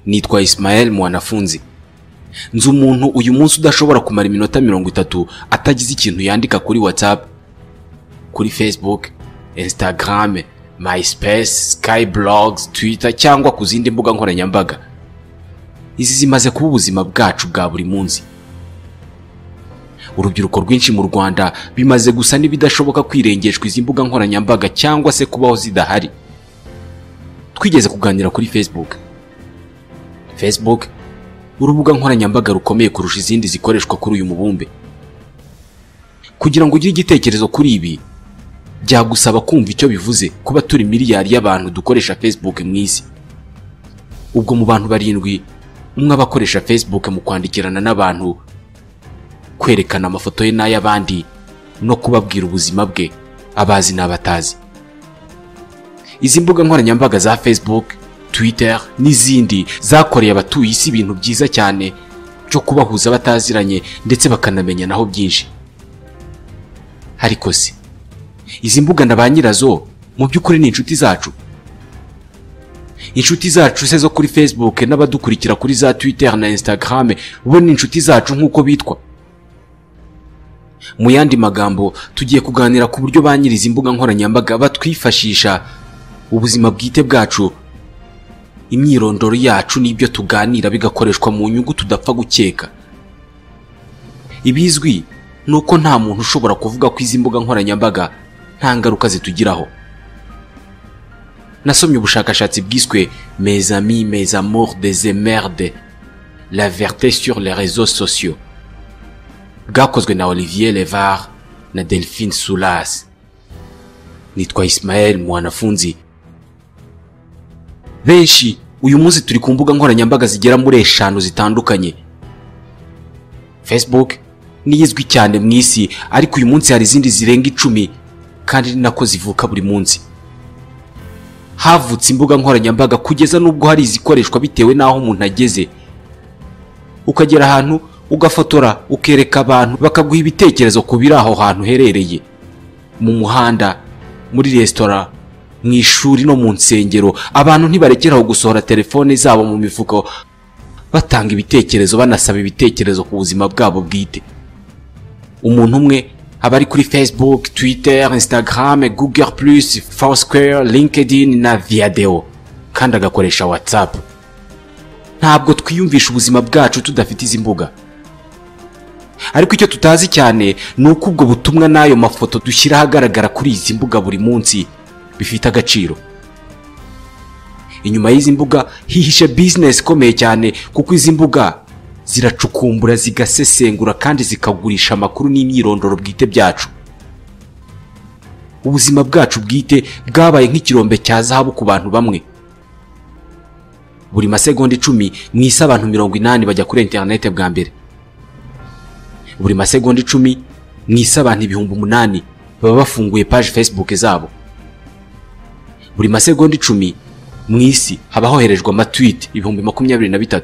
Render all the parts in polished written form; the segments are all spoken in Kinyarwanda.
Nitwa Ismael Mwanafunzi. Nzi umuntu uyu munsi udashobora kumara iminota 30 atagize ikintu yandika kuri WhatsApp, kuri Facebook, Instagram, MySpace, Skyblogs, Twitter cyangwa ku zindi mbuga nkoranyambaga. Izi zimaze kuba ubuzima bwacu bwa buri munsi. Urubyiruko rwinshi mu Rwanda bimaze gusa n'ibidashoboka kwirengeshwa izi mbuga nkoranyambaga cyangwa se kubaho zidahari. Twigeze kuganira kuri Facebook. Facebook, urubuga nkoranyambaga rukomeye kurusha izindi zikoreshwa kuri uyu mubumbe. Kugira ngo ugire igitekerezo kuri ibi, byagusaba kumva icyo bivuze kuba turi miliyari y'abantu dukoresha Facebook mu isi. Ubwo mu bantu 7, umwe abakoresha Facebook mu kwandikirana n'abantu, kwerekana amafoto ye n'ay'abandi no kubabwira ubuzima bwe, abazi n'abatazi. Izi mbuga nkoranyambaga za Facebook, Twitter n'izindi zakoreye abatuye isi ibintu byiza cyane cyo kubahuza bataziranye ndetse bakanamenyanaho byinshi. Ariko se izi mbuga na ba nyirazo mu by'ukuri ni inshuti zacu? Inshuti zacu se zo kuri Facebook n'abadukurikira kuri za Twitter na Instagram bo ni inshuti zacu nk'uko bitwa? Mu yandi magambo, tugiye kuganira ku buryo ba nyiri izi mbuga nkoranyambaga batwifashisha ubuzima bwite bwacu, imyirondoro yacu n'ibyo tuganira bigakoreshwa mu nyungu tudapfa gukeka. Ibizwi nuko nta muntu ushobora kuvuga ko izi mbuga nkoranyambaga nta ngaruka zitugiraho. Nasomye ubushakashatsi bwiswe Mes amis, mes amours des emmerdes, la vérité sur les réseaux sociaux, bwakozwe na Olivier Levar na Delphine Soulas. Nitwa Ismael Mwanafunzi. Benshi uyu munsi turi ku mbuga nkoranyambaga zigera muri 5 zitandukanye. Facebook ni izwi cyane mu isi, ariko uyu munsi hari izindi zirenga 10 kandi ni nako zivuka buri munsi. Havutse imbuga nkoranyambaga kugeza n'ubwo hari izikoreshwa bitewe n'aho umuntu ageze. Ukagera ahantu ugafotora, ukereka abantu bakaguha ibitekerezo ku biri aho hantu herereye, mu muhanda, muri resitora, mu ishuri no mu nsengero. Abantu ntibarekeraho gusohora telefone zabo mu mifuko batanga ibitekerezo, banasaba ibitekerezo ku buzima bwabo bwite. Umuntu umwe aba ari kuri Facebook, Twitter, Instagram, Google+, Foursquare, LinkedIn na Viadeo, kandi agakoresha WhatsApp. Ntabwo twiyumvisha ubuzima bwacu tudafite izi mbuga. Ariko icyo tutazi cyane ni uko ubwo butumwa n'ayo mafoto dushyira ahagaragara kuri izi mbuga buri munsi bifite agaciro. Inyuma y'izi mbuga hihishe business ikomeye cyane, kuko izi mbuga ziracukumbura, zigasesengura kandi zikagurisha amakuru n'imyirondoro bwite byacu. Ubuzima bwacu bwite bwabaye nk'ikirombe cya zahabu ku bantu bamwe. Buri masegonda 10 mu isi abantu 80 bajya kuri internet bwa mbere. Buri masegonda 10 mu isi abantu 8,000 baba bafunguye page Facebook zabo. Buri masegonda 10 mu isi haba hoherejwe amatweet 23,000.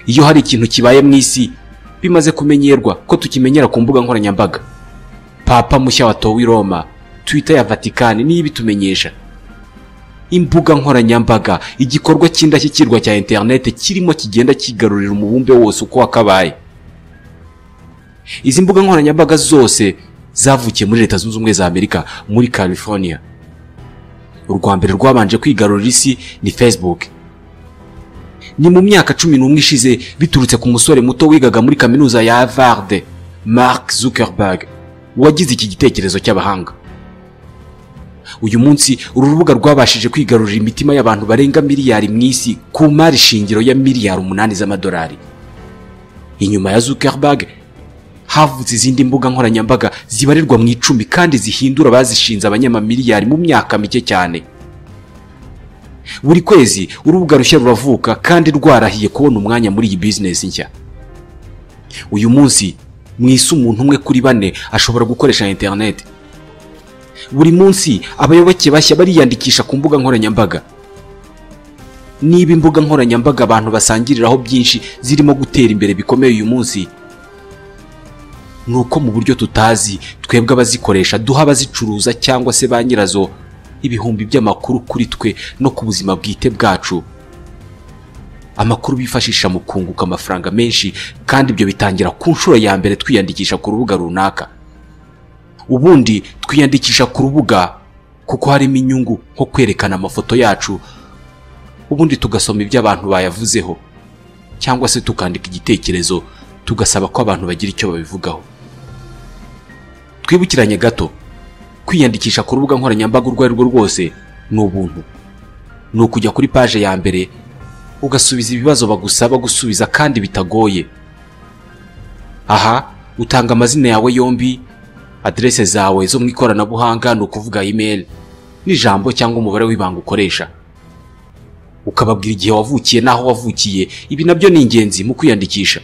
Iyo hari ikintu kibaye mu isi bimaze kumenyerwa ko tukimenyera ku mbuga nkoranyambaga. Papa mushya watowe i Roma, Twitter ya Vatican niyo ibitumenyesha. Imbuga nkoranyambaga, igikorwa cy'indashyikirwa cya internet kirimo kigenda kigarurira umubumbe wose uko wakabaye. Izi mbuga nkoranyambaga zose zavukiye muri Leta Zunze Ubumwe za Amerika, muri California. Urwa mbere rwabanje kwigarurira isi ni Facebook. Ni mu myaka 11 ishize, biturutse ku musore muto wigaga muri kaminuza ya Harvard, Mark Zuckerberg, wagize iki gitekerezo cy'abahanga. Uyu munsi uru rubuga rwabashije kwigarurira imitima y'abantu barenga miliyari mu isi ku mari shingiro ya miliyari 8 z'amadolari. Inyuma ya Zuckerberg havutse izindi mbuga nkoranyambaga zibarirwa mu 10 kandi zihindura abazishinze abanyamamiliyari mu myaka mike cyane. Buri kwezi urubuga rushya ruravuka kandi rwarahiye kubona umwanya muri iyi business nshya. Uyu munsi mu isi umuntu umwe kuri 4 ashobora gukoresha internet. Buri munsi abayoboke bashya bariyandikisha ku mbuga nkoranyambaga. Niba imbuga nkoranyambaga abantu basangiriraho byinshi zirimo gutera imbere bikomeye uyu munsi, nuko mu buryo tutazi twebwe abazikoresha duha abazicuruza cyangwa se ba nyirazo ibihumbi by'amakuru kuri twe no ku buzima bwite bwacu. Amakuru bifashisha mu kunguka amafaranga menshi, kandi ibyo bitangira ku nshuro ya mbere twiyandikisha ku rubuga runaka. Ubundi twiyandikisha ku rubuga kuko harimo inyungu nko kwerekana amafoto yacu, ubundi tugasoma ibyo abantu bayavuzeho, cyangwa se tukandika igitekerezo tugasaba ko abantu bagira icyo babivugaho. Twibukiranye gato, kwiyandikisha ku rubuga nkoranyambaga urwo ari rwo rwose ni ubuntu. Ni ukujya kuri paje ya mbere ugasubiza ibibazo bagusaba gusubiza kandi bitagoye. Aha utanga amazina yawe yombi, adresse zawe zo mu ikoranabuhanga, ni ukuvuga email, n'ijambo cyangwa umubare w'ibanga ukoresha. Ukababwira igihe wavukiye n'aho wavukiye. Ibi nabyo ni ingenzi mu kwiyandikisha.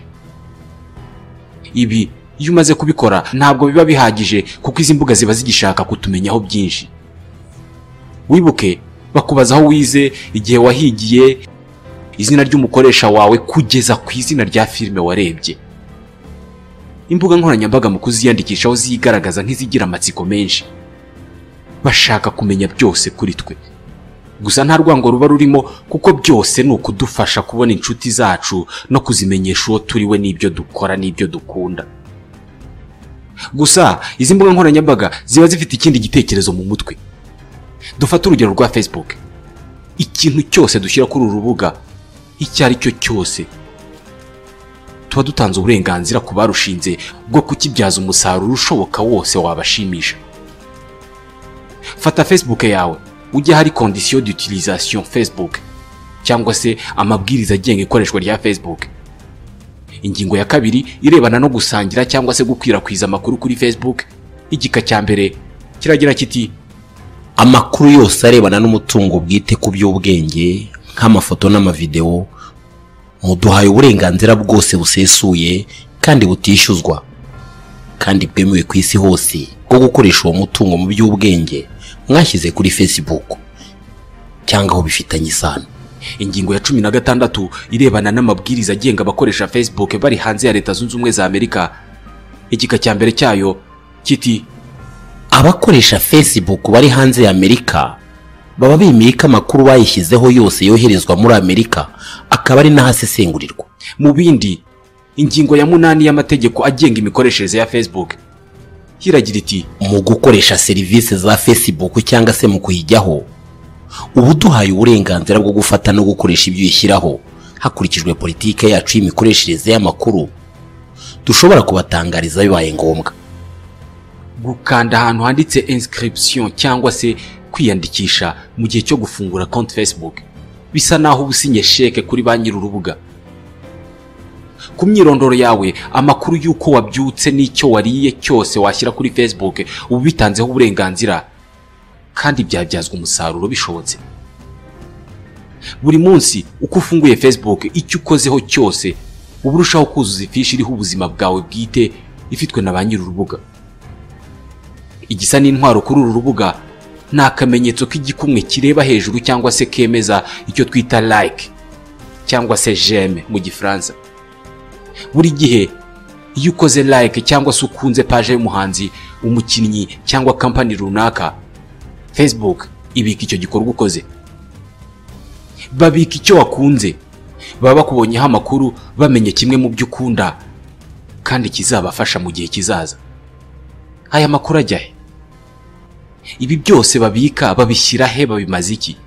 Ibi iyo umaze kubikora ntabwo biba bihagije, kuko izi mbuga ziba zigishaka kutumenyaho byinshi. Wibuke bakubaza aho wize, igihe wahigiye, izina ry'umukoresha wawe, kugeza ku izina rya filime warebye. Imbuga nkoranyambaga mu kuziyandikishaho zigaragaza nk'izigira amatsiko menshi, bashaka kumenya byose kuri twe. Gusa nta rwango ruba rurimo, kuko byose ni ukudufasha kubona inshuti zacu no kuzimenyesha uwo turi we n'ibyo dukora n'ibyo dukunda. Gusa izi mbuga nkoranyambaga ziba zifite ikindi gitekerezo mu mutwe. Dufate urugero rwa Facebook. Ikintu cyose dushyira kuri uru rubuga, icyo ari cyo cyose, tuba dutanze uburenganzira ku barushinze bwo kukibyaza umusaruro ushoboka wose wabashimisha. Fata Facebook yawe, ujye hari condition d'utilisation Facebook, cyangwa se amabwiriza agenga ikoreshwa rya Facebook. Ingingo ya kabiri irebana no gusangira cyangwa se gukwirakwiza amakuru kuri Facebook. Igika cya mbere kiragira kiti: amakuru yose arebana n'umutungo bwite ku by'ubwenge nk'amafoto n'amavideo muduhaye uburenganzira bwose busesuye kandi butishyuzwa kandi bwemewe ku isi hose bwo gukoresha uwo mutungo mu by'ubwenge mwashyize kuri Facebook cyangwa aho bifitanye isano. Ingingo ya 16 irebana n'amabwiriza agenga abakoresha Facebook bari hanze ya Leta Zunze Ubumwe za Amerika. Igika cya mbere cyayo kiti: abakoresha Facebook bari hanze ya Amerika baba bemeye ko amakuru bayishyizeho yose yoherezwa muri Amerika, akaba ari n'ahasesengurirwa. Mu bindi, ingingo ya 8 y'amategeko agenga imikoreshereze ya Facebook iragira iti: mu gukoresha serivisi za Facebook cyangwa se mu kuyijyaho, ubu duhaye uburenganzira bwo gufata no gukoresha ibyo uyishyiraho hakurikijwe politike yacu y'imikoreshereze y'amakuru, dushobora kubatangariza bibaye ngombwa. Gukanda ahantu handitse inscription cyangwa se kwiyandikisha mu gihe cyo gufungura konti Facebook bisa naho ubusinye sheke kuri ba nyiri urubuga. Ku myirondoro yawe, amakuru y'uko wabyutse n'icyo wariye cyose washyira kuri Facebook, ubu bitanzeho uburenganzira kandi byabyazwa umusaruro bishobotse. Buri munsi uko ufunguye Facebook, icyo ukozeho cyose uba urushaho kuzuza ifishi iriho ubuzima bwawe bwite ifitwe na ba nyiri urubuga. Igisa n'intwaro kuri uru rubuga ni akamenyetso k'igikumwe kireba hejuru cyangwa se kemeza icyo twita like cyangwa se j'aime mu Gifaransa. Buri gihe iyo ukoze like cyangwa se ukunze page y'umuhanzi, umukinnyi cyangwa company runaka, Facebook ibika icyo gikorwa ukoze. Babika icyo wakunze, baba bakubonyeho amakuru, bamenye kimwe mu byo ukunda kandi kizabafasha mu gihe kizaza. Aya makuru ajya he? Ibi byose babika babishyira he? Babimaze iki?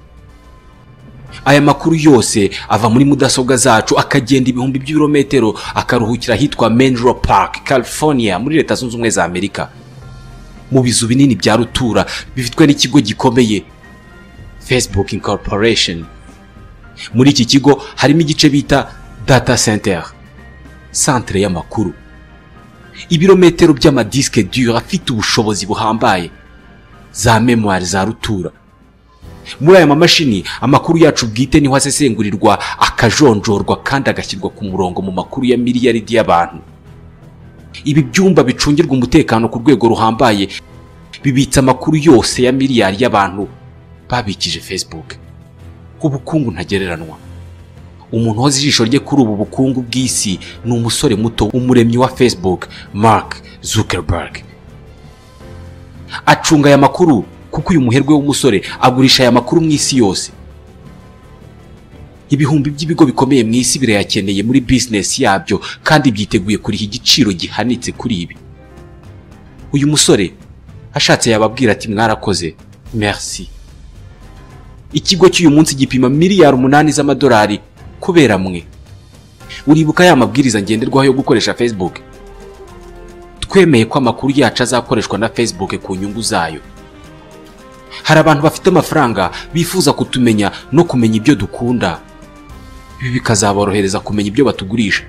Aya makuru yose ava muri mudasobwa zacu akagenda ibihumbi by'ibirometero akaruhukira ahitwa Menlo Park, California, muri Leta Zunze Ubumwe za Amerika, mu bizu binini bya rutura bifitwe n'ikigo gikomeye Facebook Incorporation. Muri iki kigo harimo igice bita data center, centre y'amakuru. Ibirometero by'amadiske dure afite ubushobozi buhambaye, za memoire za rutura. Muri aya mamashini amakuru yacu bwite niho asesengurirwa, akajonjorwa kandi agashyirwa ku murongo mu makuru ya miliyaridi y'abantu. Ibi byumba bicungirwa umutekano ku rwego ruhambaye bibitsa amakuru yose ya miliyari y'abantu babikije Facebook. Ubukungu ntagereranwa. Umuntu uhoza ijisho rye kuri ubu bukungu bw'isi ni umusore muto, umuremyi wa Facebook, Mark Zuckerberg. Acunga aya makuru kuko uyu muherwe w'umusore agurisha aya makuru mu isi yose. Ibihumbi by'ibigo bikomeye mu isi birayakeneye muri business yabyo kandi byiteguye kuriha igiciro gihanitse kuri ibi. Uyu musore ashatse yababwira ati mwarakoze, merci. Ikigo cy'uyu munsi gipima miliyari 8 z'amadolari kubera mwe. Uribuka ya mabwiriza ngenderwaho yo gukoresha Facebook? Twemeye ko amakuru yacu azakoreshwa na Facebook ku nyungu zayo. Hari abantu bafite amafaranga bifuza kutumenya no kumenya ibyo dukunda. Ibi bikazaborohereza kumenya ibyo batugurisha.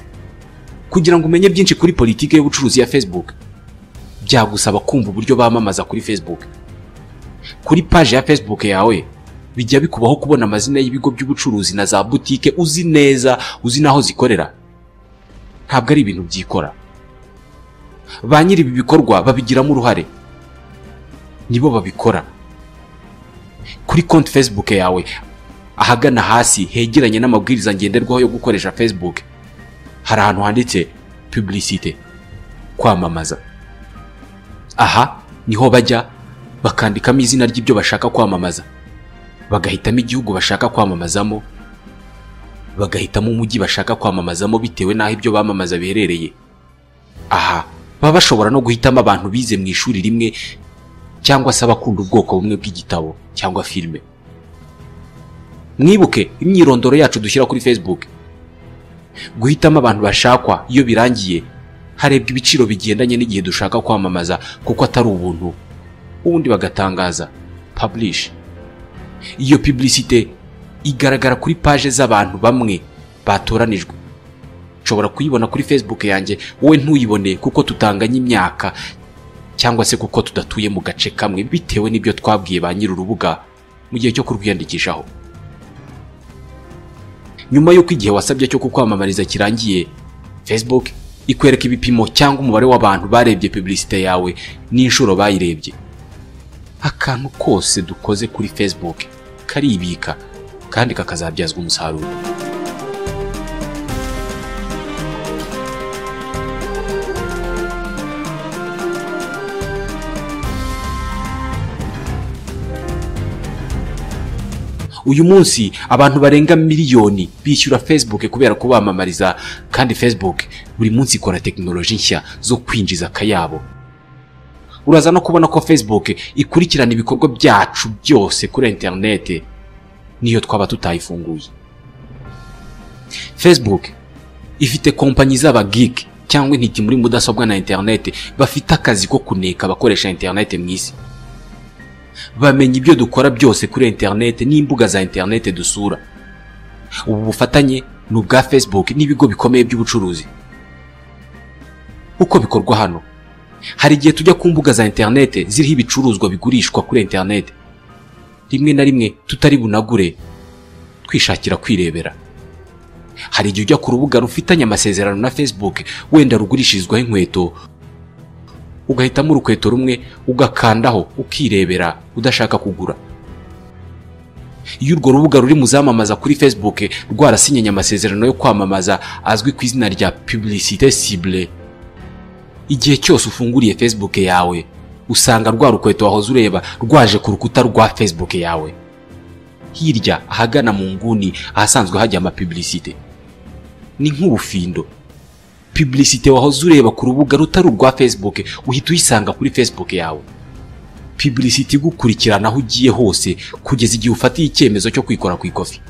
Kugira ngo umenye byinshi kuri politike y'ubucuruzi ya Facebook, byagusaba kumva uburyo bamamaza kuri Facebook. Kuri page ya Facebook yawe bijya bikubaho kubona amazina y'ibigo by'ubucuruzi na za boutique uzi neza, uzi naho zikorera. Ntabwo ari ibintu byikora. Ba nyiri ibi bikorwa babigiramo uruhare, nibo babikora. Kuri konti Facebook yawe ahagana hasi hegeranye n'amabwiriza ngenderwaho yo gukoresha Facebook, hari ahantu handitse publicité, kwamamaza. Aha niho bajya bakandikamo izina ry'ibyo bashaka kwamamaza, bagahitamo igihugu bashaka kwamamazamo, bagahitamo umujyi bashaka kwamamazamo bitewe n'aho ibyo bamamaza biherereye. Aha baba bashobora no guhitamo abantu bize mu ishuri rimwe cyangwa se abakunda ubwoko bumwe bw'igitabo cyangwa filime. Mwibuke imyirondoro yacu dushyira kuri Facebook. Guhitamo abantu bashakwa iyo birangiye harebwa ibiciro bigendanye n'igihe dushaka kwamamaza, kuko atari ubuntu. Ubundi bagatangaza publish. Iyo publicité igaragara kuri page z'abantu bamwe batoranijwe. Nshobora kuyibona kuri Facebook yanjye, wowe ntuyibone kuko tutanganye imyaka cyangwa se kuko tudatuye mu gace kamwe, bitewe n'ibyo twabwiye ba nyiri urubuga mu gihe cyo kurwiyandikishaho. Nyuma y'uko igihe wasabye cyo kukwamamariza kirangiye, Facebook ikwereka ibipimo cyangwa umubare w'abantu barebye publicité yawe n'inshuro bayirebye. Akantu kose dukoze kuri Facebook karibika kandi kakazabyazwa umusaruro. Uyu munsi abantu barenga miliyoni bishyura Facebook kubera kubamamariza, kandi Facebook buri munsi ikora tekinoloji nshya zo kwinjiza akayabo. Uraza no kubona ko Facebook ikurikirana ibikorwa byacu byose kuri internet niyo twaba tutayifunguye. Facebook ifite kompanyi z'aba geek cyangwa intiti muri mudasobwa na internet bafite akazi ko kuneka abakoresha internet mu isi. Bamenya ibyo dukora byose kuri internet n'imbuga za internet dusura. Ubu bufatanye ni ubwa Facebook n'ibigo bikomeye by'ubucuruzi. Uko bikorwa hano, hari igihe tujya ku mbuga za internet ziriho ibicuruzwa bigurishwa kuri internet, rimwe na rimwe tutari bunagure, twishakira kwirebera. Hari igihe ujya ku rubuga rufitanye amasezerano na Facebook, wenda rugurishirizwaho inkweto, ugahitamo urukweto rumwe ugakandaho ukirebera udashaka kugura. Iyo urwo rubuga ruri muzamamaza kuri Facebook rwarasinyanye amasezerano yo kwamamaza azwi ku izina rya publicité ciblée, igihe cyose ufunguriye Facebook yawe usanga rwa rukweto wahoze ureba rwaje ku rukuta rwa Facebook yawe, hirya ahagana mu nguni ahasanzwe hajya ama publicité. Ni nk'ubufindo. Publicité wahoze ureba ku rubuga rutari urwa Facebook uhita uyisanga kuri Facebook yawe. Publicité igukurikirana aho ugiye hose kugeza igihe ufatiye icyemezo cyo kwikora ku ikofi.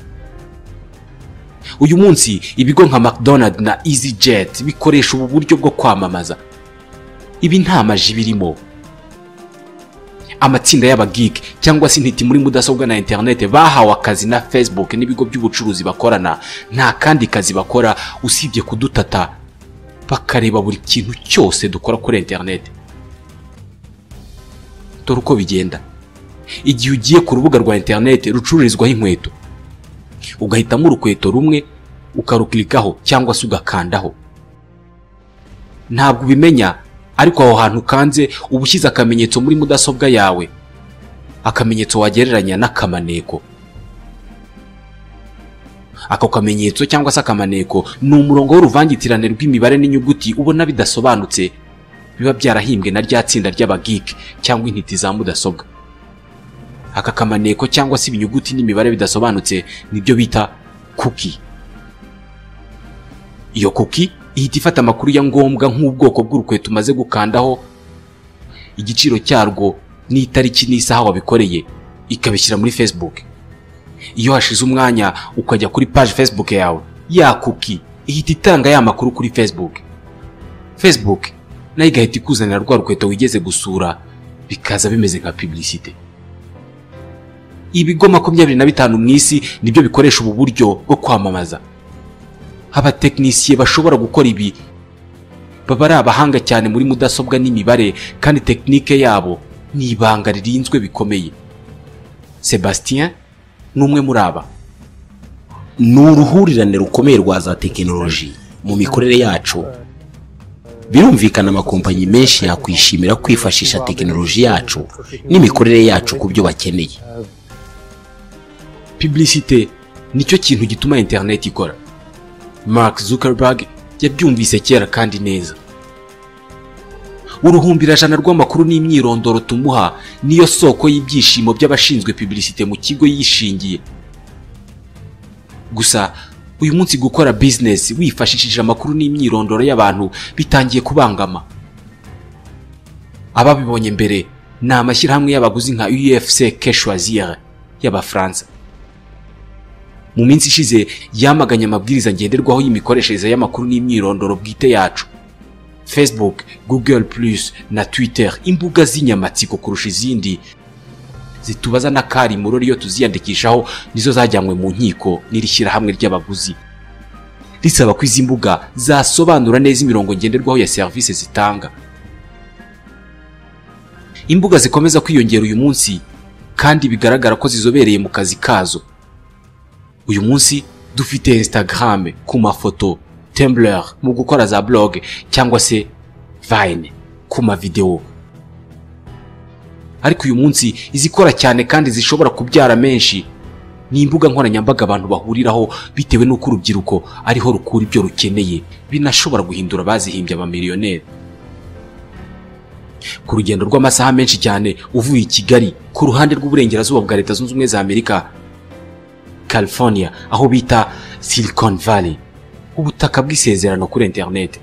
Uyu munsi ibigo nka McDonald na EasyJet bikoresha ubu buryo bwo kwamamaza. Ibi nta maji birimo. Amatsinda y'aba geek cyangwa se intiti muri mudasobwa na internet bahawe akazi na Facebook n'ibigo by'ubucuruzi bakorana, nta kandi kazi bakora usibye kudutata bakareba buri kintu cyose dukora kuri internet. Dore uko bigenda. Igihe ugiye ku rubuga rwa internet rucururizwaho inkweto, ugahitamo urukweto rumwe ukarukilikaho cyangwa se ugakandaho, ntabwo ubimenya, ariko aho hantu ukanze uba ushyize akamenyetso muri mudasobwa yawe, akamenyetso wagereranya n'akamaneko. Ako kamenyetso cyangwa se akamaneko ni umurongo w'uruvangitirane rw'imibare n'inyuguti ubona bidasobanutse, biba byarahimbwe na rya tsinda ry'aba geek cyangwa intiti za mudasobwa. Aka kamaneko cyangwa se ibinyuguti n'imibare bidasobanutse nibyo bita Cookie. Iyo cookie ihita ifata amakuru ya ngombwa nk'ubwoko bw'urukweto umaze gukandaho, igiciro cyarwo n'itariki n'isaha wabikoreye, ikabishyira muri Facebook. Iyo hashize umwanya ukajya kuri page Facebook yawe, ya cookie ihita itanga ya makuru kuri Facebook. Facebook nayo igahita ikuzanira rwa rukweto wigeze gusura, bikaza bimeze nka publicité. Ibigo 25 mu isi nibyo bikoresha ubu buryo bwo kwamamaza. Abatekinisiye bashobora gukora ibi baba ari abahanga cyane muri mudasobwa n'imibare, kandi tekinike yabo ni ibanga ririnzwe bikomeye. Sebastien ni umwe muri aba. Ni uruhurirane rukomeye rwa za tekinoloji mu mikorere yacu. Birumvikana amakompanyi menshi yakwishimira kwifashisha tekinoloji yacu n'imikorere yacu ku byo bakeneye. Publicité nicyo kintu gituma internet ikora. Mark Zuckerberg yabyumvise kera kandi neza. Uruhumbirajana rw'amakuru n'imyirondoro tumuha niyo soko y'ibyishimo by'abashinzwe publicité mu kigo yishingiye. Gusa uyu munsi gukora business wifashishije amakuru n'imyirondoro y'abantu bitangiye kubangama. Ababibonye mbere ni amashyirahamwe y'abaguzi nka UFC Que Choisir y'Abafaransa. Mu minsi ishize yamaganye amabwiriza ngenderwaho y'imikoreshereze y'amakuru n'imyirondoro bwite yacu. Facebook, Google Plus na Twitter, imbuga z'inyamatsiko kurusha izindi zitubaza n'akari murori iyo tuziyandikishaho, nizo zajyanywe mu nkiko n'iri shyirahamwe ry'abaguzi risaba ko izi mbuga zasobanura neza imirongo ngenderwaho ya serivisi zitanga. Imbuga zikomeza kwiyongera uyu munsi kandi bigaragara ko zizobereye mu kazi kazo. Uyu munsi dufite Instagram ku mafoto, Tumblr mu gukora za blog, cyangwa se Vine ku mavideo. Ariko uyu munsi izikora cyane kandi zishobora kubyara menshi ni imbuga nkoranyambaga abantu bahuriraho bitewe n'uko urubyiruko ariho rukura ibyo rukeneye, binashobora guhindura abazihimbye abamiliyoneri. Ku rugendo rw'amasaha menshi cyane uvuye i Kigali ku ruhande rw'uburengerazuba bwa Leta Zunze Ubumwe za Amerika, California, aho bita Silicon Valley, ubutaka bw'isezerano kuri internet,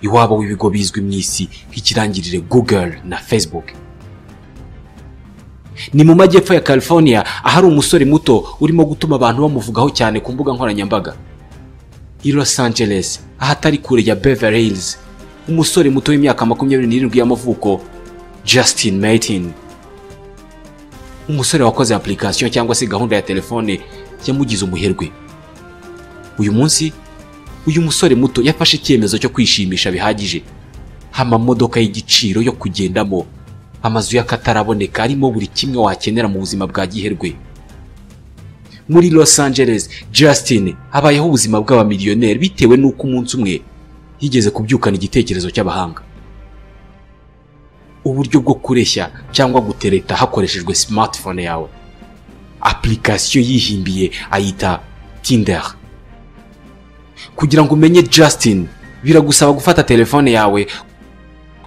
iwabo w'ibigo bizwi mu isi nk'ikirangirire Google na Facebook. Ni mu majyepfo ya California ahari umusore muto urimo gutuma abantu bamuvugaho cyane ku mbuga nkoranyambaga. I Los Angeles, ahatari kure ya Beverly Hills, umusore muto w'imyaka 27 y'amavuko, Justin Martin, umusore wakoze application cyangwa se gahunda ya telefone yamugize umuherwe. Uyu munsi uyu musore muto yafashe icyemezo cyo kwishimisha bihagije. Amamodoka y'igiciro yo kugendamo, amazu y'akataraboneka arimo buri kimwe wakenera mu buzima bwa giherwe. Muri Los Angeles, Justin abayeho ubuzima bw'abamiliyoneri bitewe n'uko umunsi umwe yigeze kubyukana igitekerezo cy'abahanga. Uburyo bwo kureshya cyangwa gutereta hakoreshejwe smartphone yawe. Application yihimbiye ayita Tinder. Kugira ngo umenye Justin biragusaba gufata telefone yawe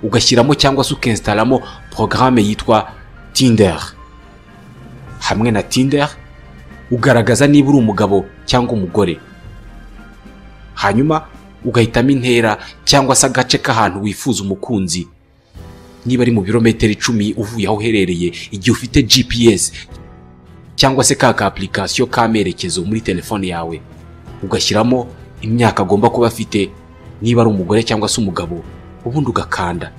ugashyiramo cyangwa se ukinstalamo programme yitwa Tinder. Hamwe na Tinder ugaragaza niba uri umugabo cyangwa umugore, hanyuma ugahitamo intera cyangwa se agace k'ahantu wifuza umukunzi, niba ari mu birometero 10 uvuye aho uherereye, igihe ufite GPS cyangwa se ka application k'amerekezo muri telefone yawe, ugashyiramo imyaka agomba kuba afite, niba ari umugore cyangwa se umugabo, ubundi ugakanda.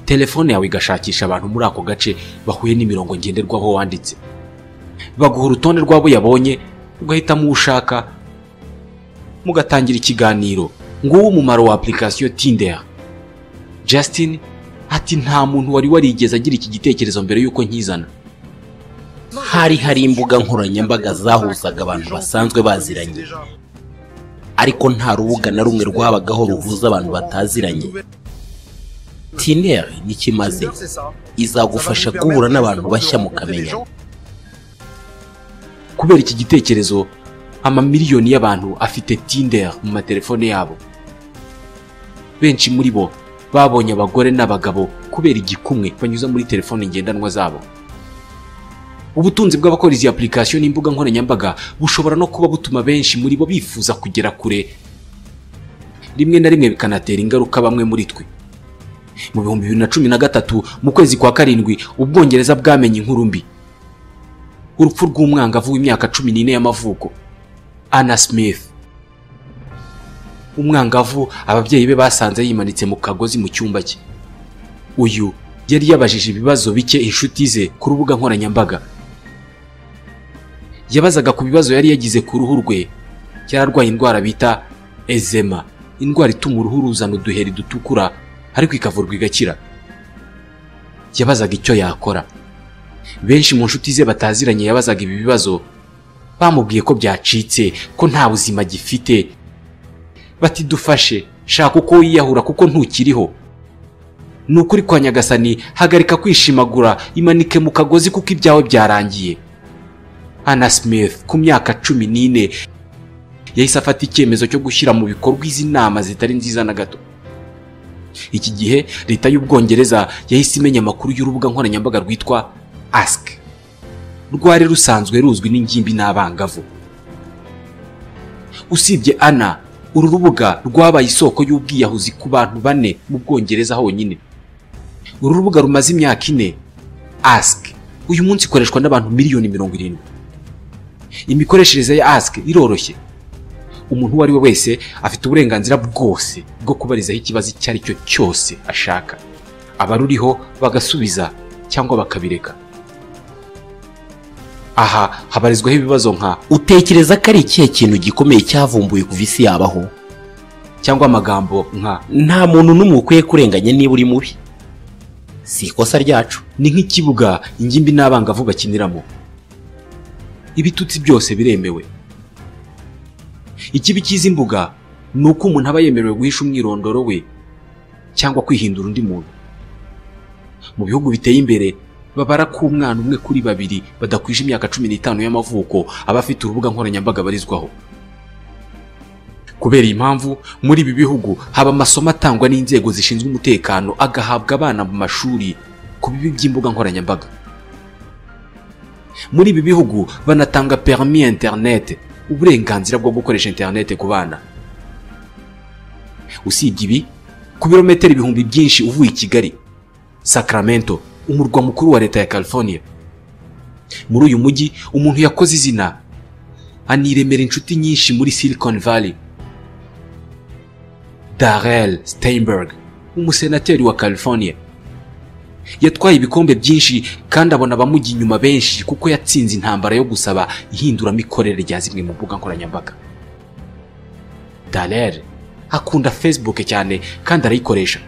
Telefone yawe igashakisha abantu muri ako gace bahuye n'imirongo ngenderwaho wanditse. Baguha urutonde rw'abo yabonye, ugahitamo ushaka, mugatangira ikiganiro. Nguwo umumaro wa application Tinder. Justin ati nta muntu wari warigeze agira iki gitekerezo mbere yuko nkizana. Hari imbuga nkoranyambaga zahuzaga abantu basanzwe baziranye, ariko nta rubuga na rumwe rwabagaho ruhuza abantu bataziranye. Tinder nikimaze izagufasha guhura n'abantu bashya mukamenya. Kubera iki gitekerezo, amamiliyoni y'abantu afite Tinder mu matelefone yabo. Benshi muri bo babonye abagore n'abagabo kubera igikumwe banyuza muri telefone ngendanwa zabo. Ubutunzi bw'abakora izi application n'imbuga nkoranyambaga bushobora no kuba butuma benshi muri bo bifuza kugera kure, rimwe na rimwe bikanatera ingaruka bamwe muri twe. Mu 2013 mu kwezi kwa 7 Ubwongereza bwamenye inkuru mbi, urupfu rw'umwangavu w'imyaka 14 y'amavuko Anna Smith. Umwangavu ababyeyi be basanze yimanitse mu kagozi mu cyumba cye. Uyu yari yabajije ibibazo bike inshuti ze ku rubuga nkoranyambaga. Yabazaga ku bibazo yari yagize ku ruhu rwe, yararwaye indwara bita eczema, indwara ituma uruhu ruzana uduheri dutukura ariko ikavurwa igakira. Yabazaga icyo yakora. Benshi mu nshuti ze bataziranye yabazaga ibi bibazo bamubwiye ko byacitse, ko nta buzima gifite, bati dufashe, shaka uko wiyahura kuko ntukiriho. Ni ukuri kwa Nyagasani, hagarika kwishimagura, imanike mu kagozi kuko ibyawe byarangiye. Anna Smith ku myaka 14 yahise afata icyemezo cyo gushyira mu bikorwa izi nama zitari nziza na gato. Iki gihe leta y'Ubwongereza yahise imenya amakuru y'urubuga nkoranyambaga rwitwa Ask, rwari rusanzwe ruzwi n'ingimbi n'abangavu. Usibye Anna, uru rubuga rwabaye isoko y'ubwiyahuzi ku bantu 4 mu Bwongereza honyine. Uru rubuga rumaze imyaka 4, Ask uyu munsi ikoreshwa n'abantu miliyoni 70. Imikoreshereze ya Ask iroroshye. Umuntu uwo ari we wese afite uburenganzira bwose bwo kubarizaho ikibazo icyo ari cyo cyose ashaka, abaruriho bagasubiza cyangwa bakabireka. Aha habarizwaho ibibazo nka utekereza ko ari ikihe kintu gikomeye cyavumbuye kuva isi yabaho, cyangwa amagambo nka nta muntu n'umwe ukwiye kurenganya niba uri mubi, si ikosa ryacu. Ni nk'ikibuga ingimbi n'abangavu bakiniramo, ibitutsi byose biremewe. Ikibi cy'izi mbuga ni uko umuntu aba yemerewe guhisha umwirondoro we cyangwa kwihindura undi muntu. Mu bihugu biteye imbere babara ko umwana umwe kuri 2 badakwije imyaka 15 y'amavuko aba afite urubuga nkoranyambaga barizwaho. Kubera iyi mpamvu muri ibi bihugu haba amasomo atangwa n'inzego zishinzwe umutekano agahabwa abana mu mashuri ku bibi by'imbuga nkoranyambaga. Muri ibi bihugu banatanga permis internet, uburenganzira bwo gukoresha internet ku bana. Usibye ibi, ku birometero ibihumbi byinshi uvuye i Kigali, Sacramento, umurwa mukuru wa leta ya California, muri uyu mujyi umuntu yakoze izina aniremera inshuti nyinshi muri Silicon Valley. Darrell Steinberg, umusenateri wa California, yatwaye ibikombe byinshi kandi abona abamujya inyuma benshi kuko yatsinze intambara yo gusaba ihinduramikorere rya zimwe mu mbuga nkoranyambaga. Darrell akunda Facebook cyane kandi arayikoresha.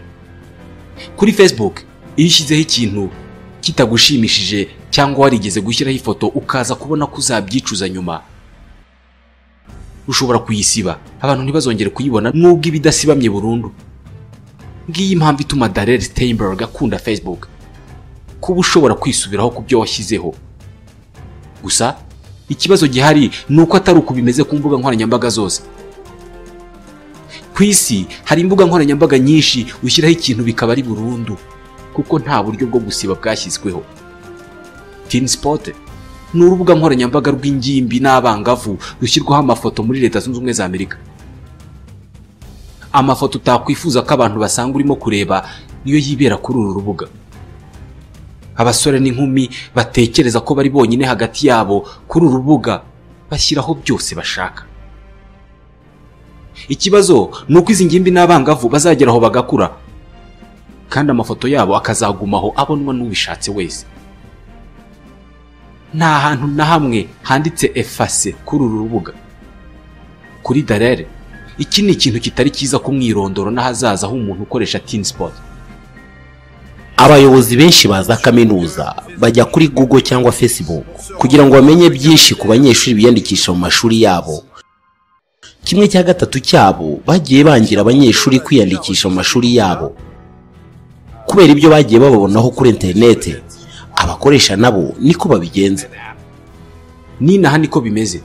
Kuri Facebook iyo ushyizeho ikintu kitagushimishije cyangwa warigeze gushyiraho ifoto ukaza kubona ko uzabyicuza nyuma, ushobora kuyisiba, abantu ntibazongere kuyibona nubwo ibidasibamye burundu. Ngiyi impamvu ituma Darrell Steinberg akunda Facebook, kuba ushobora kwisubiraho ku byo washyizeho. Gusa ikibazo gihari ni uko atari uko bimeze ku mbuga nkoranyambaga zose. Ku isi hari imbuga nkoranyambaga nyinshi ushyiraho ikintu bikaba ari burundu kuko nta buryo bwo gusiba bwashyizweho. Teen Spot ni urubuga nkoranyambaga rw'ingimbi n'abangavu rushyirwaho amafoto muri Leta Zunze Ubumwe za Amerika. Amafoto utakwifuza ko abantu basanga urimo kureba niyo yibera kuri uru rubuga. Abasore n'inkumi batekereza ko bari bonyine hagati yabo kuri uru rubuga bashyiraho byose bashaka. Ikibazo ni uko izi ngimbi n'abangavu bazagera aho bagakura, kandi amafoto yabo akazagumaho abonwa n'ubishatse wese. Nta hantu na hamwe handitse efase kuri uru rubuga. Kuri Darrell, iki ni ikintu kitari cyiza ku mwirondoro n'ahazaza h'umuntu ukoresha Teen Spot. Abayobozi benshi baza kaminuza bajya kuri Google cyangwa Facebook kugira ngo bamenye byinshi ku banyeshuri biyandikisha mu mashuri yabo. 3/4 cyabo bagiye bangira abanyeshuri kwiyandikisha mu mashuri yabo kubera ibyo bagiye bababonaho kuri interineti. Abakoresha nabo niko babigenza. Ninaha niko bimeze.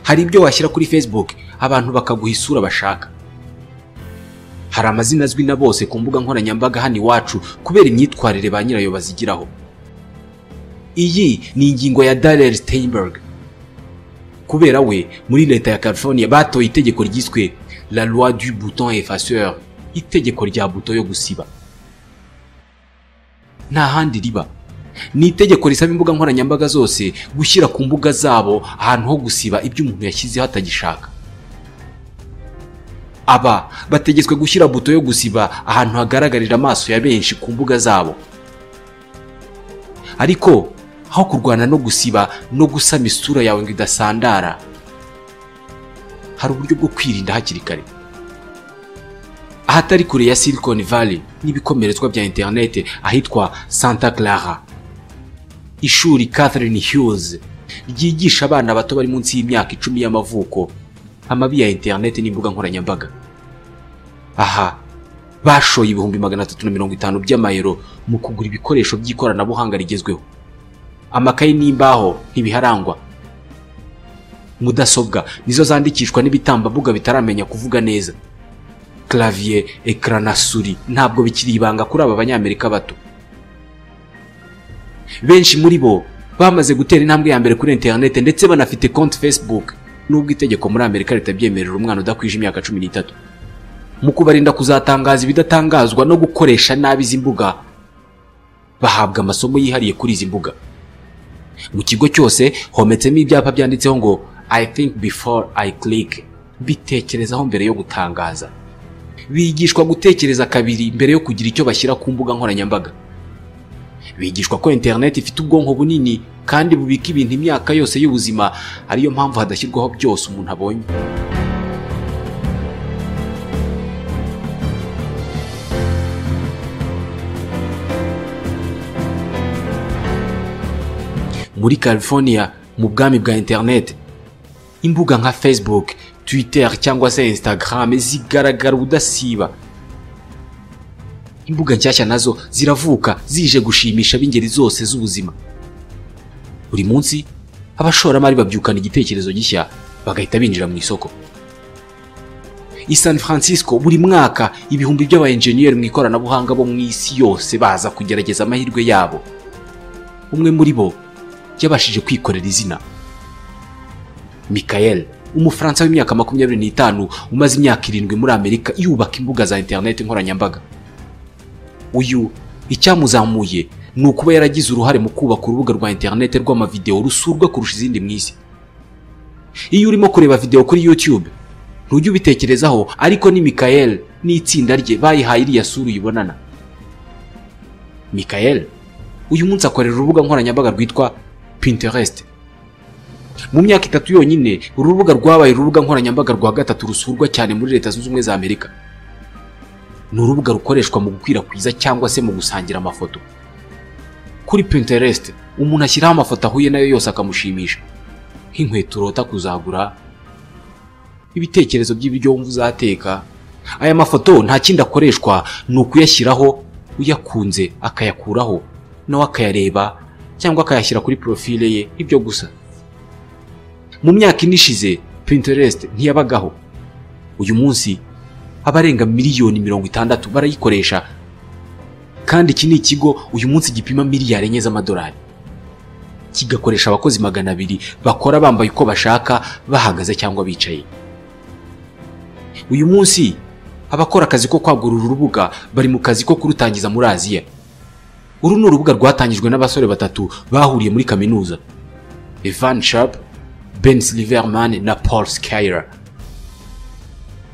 Hari ibyo washyira kuri Facebook abantu bakaguha isura bashaka. Hari amazina azwi na bose ku mbuga nkoranyambaga hano iwacu kubera imyitwarire ba nyirayo bazigiraho. Iyi ni ingingo ya Darrell Steinberg. Kubera we muri leta ya California batoye itegeko ryiswe la loi du bouton effaceur, itegeko rya buto yo gusiba. Nta handi riba. Ni itegeko risaba imbuga nkoranyambaga zose gushyira ku mbuga zabo ahantu ho gusiba ibyo umuntu yashyizeho atagishaka. Aba bategetswe gushyira buto yo gusiba ahantu hagaragarira amaso ya benshi ku mbuga zabo. Ariko aho kurwana no gusiba no gusama isura yawe ngo idasandara, hari uburyo bwo kwirinda hakiri kare. Ahatari kure ya Silicon Valley n'ibikomerezwa bya internet ahitwa Santa Clara, ishuri Catherine Hughes ryigisha abana bato bari munsi y'imyaka 10 y'amavuko amabi ya internet n'imbuga nkoranyambaga. Aha bashoye 350,000 by'amayero mu kugura ibikoresho by'ikoranabuhanga rigezweho. Amakayi n'imbaho ntibiharangwa. Mudasobwa nizo zandikishwa n'ibitambambuga bitaramenya kuvuga neza. Clavier, écran na souris ntabwo bikiri ibanga kuri aba banyamerika bato. Benshi muri bo bamaze gutera intambwe ya mbere kuri internet ndetse banafite konti Facebook, nubwo itegeko muri Amerika ritabyemerera umwana udakwije imyaka 13. Mu kubarinda kuzatangaza ibidatangazwa no gukoresha nabi izi mbuga, bahabwa amasomo yihariye kuri izi mbuga. Mu kigo cyose hometsemo ibyapa byanditseho ngo I think before I click, bitekerezaho mbere yo gutangaza. Bigishwa gutekereza kabiri mbere yo kugira icyo bashyira ku mbuga nkoranyambaga. Bigishwa ko internet ifite ubwonko bunini kandi bubika ibintu imyaka yose y'ubuzima, ariyo mpamvu hadashyirwaho byose umuntu abonye. Muri California, mu bwami bwa internet, imbuga nka Facebook, Twitter cyangwa se Instagram zigaragara ubudasiba. Imbuga nshyashya nazo ziravuka zije gushimisha b'ingeri zose z'ubuzima. Buri munsi abashoramari babyukana igitekerezo gishya bagahita binjira mu isoko. I San Francisco buri mwaka ibihumbi by'aba engineer mu ikoranabuhanga bo mu isi yose baza kugerageza amahirwe yabo. Umwe muri bo yabashije kwikorera izina, Michael, umufaransa w'imyaka 25 umaze imyaka 7 muri Amerika yubaka imbuga za internet nkoranyambaga. Uyu icyamuzamuye ni ukuba yaragize uruhare mu kubaka urubuga rwa internet rw'amavideo rusurwa kurusha izindi mu isi. Iyo urimo kureba video kuri YouTube ntujya ubitekerezaho, ariko ni Michael n'itsinda rye bayihaye iriya sura uyibonana. Michael uyu munsi akorera urubuga nkoranyambaga rwitwa Pinterest. Mu myaka 3 yonyine urubuga rwabaye urubuga nkoranyambaga rwa gatatu rusurwa cyane muri Leta Zunze Ubumwe za Amerika. Ni urubuga rukoreshwa mu gukwirakwiza cyangwa se mu gusangira amafoto. Kuri Pinterest umuntu ashyiraho amafoto ahuye nayo yose akamushimisha, nk'inkweto urota kuzagura, ibitekerezo by'ibiryo wumva uzateka. Aya mafoto nta kindi akoreshwa, ni ukuyashyiraho, uyakunze akayakuraho nawe akayareba cyangwa akayashyira kuri profile ye, ibyo gusa. Mu myaka inishize Pinterest ntiyabagaho. Uyu munsi abarenga miliyoni 60 barayikoresha, kandi iki ni ikigo uyu munsi gipima miliyari 4 z'amadolari, kigakoresha abakozi 200 bakora bambaye uko bashaka, bahagaze cyangwa bicaye. Uyu munsi abakora akazi ko kwagura urubuga bari mu kazi ko kurutangiza muri Aziya. Uru ni urubuga rwatangijwe n'abasore 3 bahuriye muri kaminuza, Evan Sharp, Ben Silverman na Paul Skyler.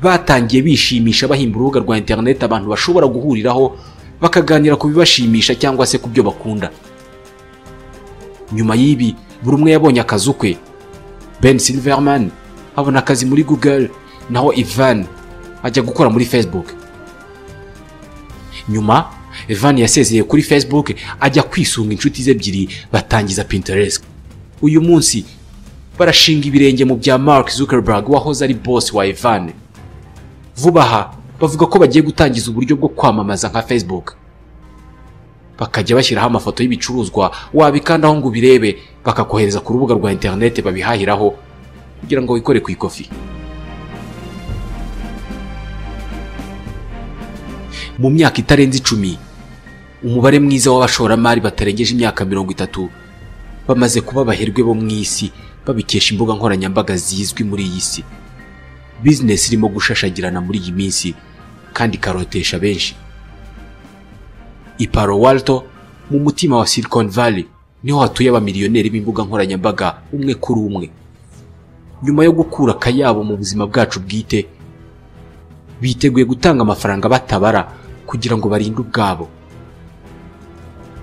Batangiye bishimisha bahimba urubuga rwa internet abantu bashobora guhuriraho bakaganira ku bibashimisha cyangwa se ku byo bakunda. Nyuma y'ibi buri umwe yabonye akazi ukwe. Ben Silverman abona akazi muri Google, naho Evan ajya gukora muri Facebook. Nyuma Evan yasezeye kuri Facebook ajya kwisunga inshuti ze ebyiri batangiza Pinterest. Uyu munsi barashinga ibirenge mu bya Mark Zuckerberg wahoze ari boss wa Evan. Vuba aha bavuga ko bagiye gutangiza uburyo bwo kwamamaza nka Facebook, bakajya bashyiraho amafoto y'ibicuruzwa, wabikandaho ngo ubirebe bakakohereza ku rubuga rwa internet babihahiraho kugira ngo wikore ku ikofi. Mu myaka itarenze 10 umubare mwiza w'abashoramari batarengeje imyaka 30 Bamaze kuba abaherwe bo mu isi babikesha imbuga nkoranyambaga zizwi muri iyi si. Business irimo gushashagirana muri iyi minsi kandi ikarotesha benshi. I Palo Alto, mu mutima wa Silicon Valley, niho hatuye abamiliyoneri b'imbuga nkoranyambaga umwe kuri umwe. Nyuma yo gukura akayabo mu buzima bwacu bwite, biteguye gutanga amafaranga batabara kugira ngo barinde ubwabo.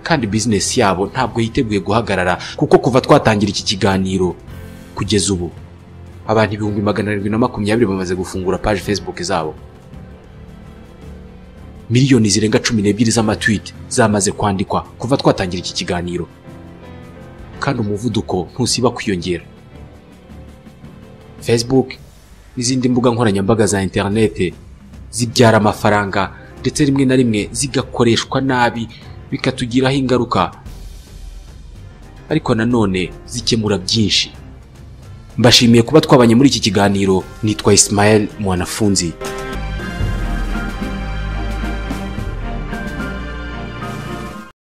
Kandi business yabo ntabwo yiteguye guhagarara, kuko kuva twatangira iki kiganiro kugeza ubu abantu 720,000 bamaze gufungura page Facebook zabo. Miliyoni zirenga 12 z'amatweet zamaze kwandikwa kuva twatangira iki kiganiro, kandi umuvuduko ntusiba kwiyongera. Facebook n'izindi mbuga nkoranyambaga za interinete zibyara amafaranga, ndetse rimwe na rimwe zigakoreshwa nabi bikatugiraho ingaruka, ariko nanone zikemura byinshi. Mbashimiye kuba twabanye muri iki kiganiro. Nitwa Ismael Mwanafunzi.